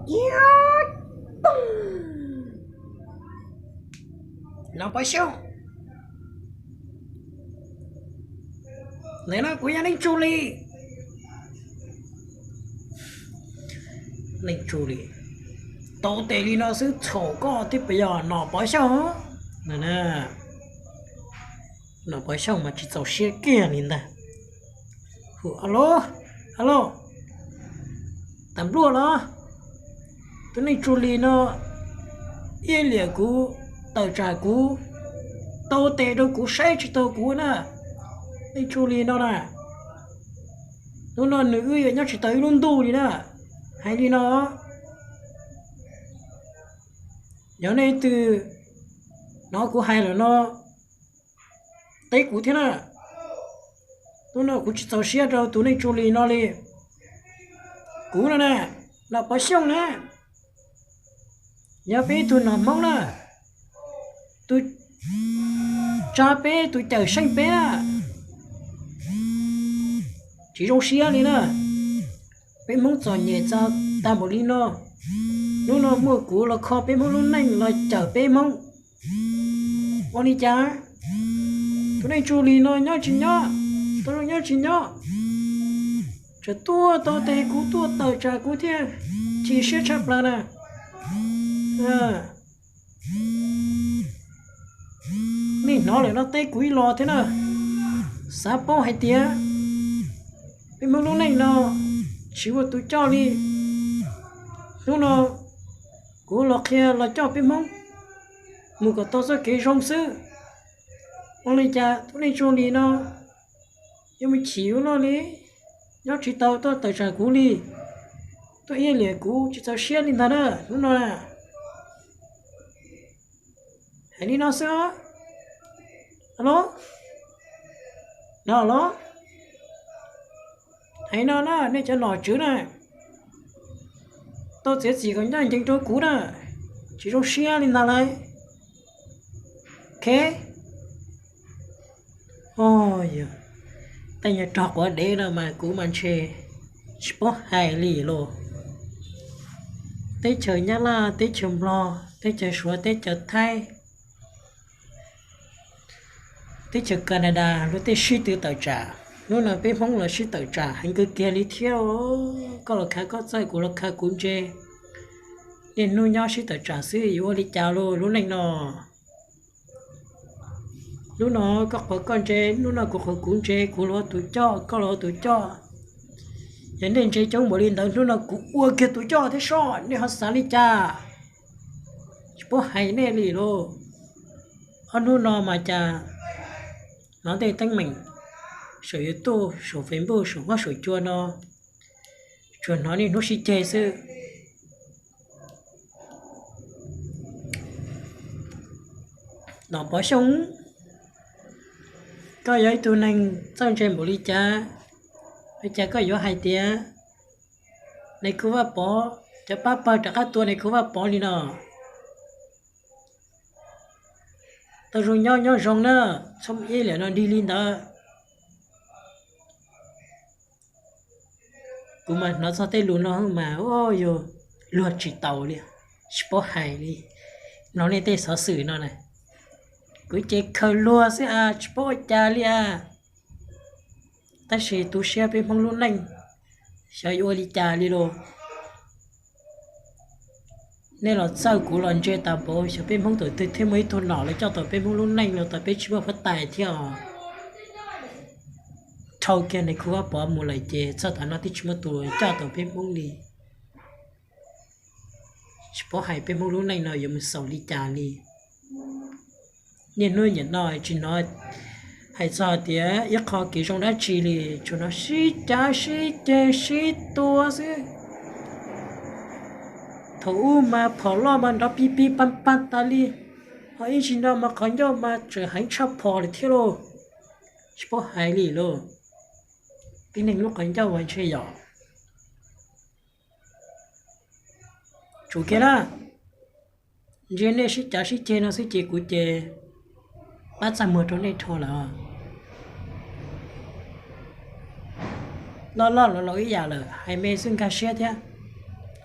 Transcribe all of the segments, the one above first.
Kiag toog. Nom Pov Xyooj, ntawm no kuv yog Neej Tsu Lis. Neej Tsu Lis, tau tes li no xwb txhaum koj thiab puas yog Nom Pov Xyooj? Nom Pov Xyooj mas tsis txaus siab kiag li ntag. Hu, alo, alo, tas npluaj los? Tus Neej Tsu Lis no iab liam kuv, tawm tsam kuv, tau tes rau kuv, saib tsis taus kuv na. Neej Tsu Lis no na, hnub no nws wb yuav nyob tsis tau ib lub ntuj li na. Hais li no, yog nej leej twg hnov kuv hais lawm no, teb kuv thiab na. Hnub no kuv tsis txaus siab rau tus Neej Tsu Lis no li. Kuv no na, Nom Pov Xyooj na, yog peb ib tug nom Hmoob na, tus tsa peb, tus cawm seej peb na, tsis zoo siab li na. Peb Hmoob txom nyem txog tag npaum li no, hnub no muaj kuv los kho peb Hmoob lub neej los cawm peb Hmoob. Ua li cas tus Neej Tsu Lis no nyob tsis nyob, tus no nyob tsis nyob, tseem tuaj tau tes kuv, tuaj tawm tsam kuv thiab, chim siab tshaj plaws na. Nej hnov lawm no teb kuv ib los thiab na. Xav paub hais tias peb Hmoob lub neej no tsis muaj tus coj li. Hnub no kuv los qhia los coj peb Hmoob mus kom tau txoj kev zoo xwb. Ua li cas tus Neej Tsu Lis no yuav mus chim ua luaj li, nyob tsis tau, tuaj tawm tsam kuv li, tuaj iab liam kuv, tsis txaus siab li ntag na hnub no na. Hais li no xwb os. Alo, no los, hais no na, nej cov nom tswv na, tau txiav txim kom ncaj ncees rau kuv na, tsis zoo siab li ntag lauj. Khe, o, yog tej nyuag rog quav dev no mas kuv mas ntshe tsis paub hais li lauj. Teb chaws Nyab Laj, teb chaws Nplog, teb chaws Suav, teb chaws Thaib, teb chaws Canada, luag tej sib tw tawm tsam. Hnub no peb Hmoob los sib tawm tsam heev kawg kiag li thiab. Koj los khav koj txawj, kuv los khav kuv ntse, niaj hnub nyob sib tawm tsam xwb yuav ua li cas lauj lub neej no? Hnub no koj qhuas koj ntse, hnub no kuv qhuas kuv ntse, kuv los ua tus coj, koj los ua tus coj. Yog nej ntse coob npaum li ntawd, hnub no kuv ua kiag tus coj thiab soj, nej ho xav li cas? Tsis paub hais nej li lauj. Ob hnub no mas cas hnov tej teeb meem saum YouTube, saum Facebook, saum huab saum cua no, tsuas hnov niaj hnub sib ceg xwb. Nom Pov Xyooj, koj yog ib tug neeg txawj ntse npaum li cas, ua cas koj yuav hais tias Nais Khu Vaj Pov, cov pab pawg rov qab tua Nais Khu Vaj Pov li no? Tau zoo nyob nyob zoo na, txhob mus iab liam no dig li ntawd. Kuv mas hnov txog tej lus no mas, o, yog luag tsis taus li, tsis paub hais li. Mloog nej tej xov xwm no na, kuv ces khaws luag xwb a, tsis paub ua cas li a. Tab sis tu siab peb Hmoob lub neej, xyov yuav ua li cas li lauj. Nej los txawj kuv los ntse tas npaum, xyov peb Hmoob thaum twg thiaj muaj ib tug nom los coj tau peb Hmoob lub neej los tau peb tsis muaj huab tais thiab os. Dhau kiag Nais Khu Vaj Pov mus lawm ces txog tav no twb tsis muaj tus coj tau peb Hmoob li. Tsis paub hais peb Hmoob lub neej no yuav mus xaus li cas li. Niaj hnub niam no tsis hnov hais txog tias ib qho kev zoo dab tsi li, tsuas hnov sib cav sib ceg sib tua xwb. Thaum ub mas phom loj mas nrov pig pig pag pag tas li, ho ib ntsis no mas qhov ncauj mas tseem heev tshaj phom lawm thiab lauj. Tsis paub hais li lauj. Tib neeg lub qhov ncauj mas ntshe yom. Tsum kiag na, ntsia nej sib cav sib ceg no xwb ces kuv ces pab txaj muag rau nej dhau lawm. Loj loj laus laus ib yam lawm, hais me xwb nkag siab thiab.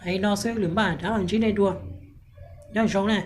Hais li no xwb, lwm npaj rov los ntsib nej dua. Nyob zoo na.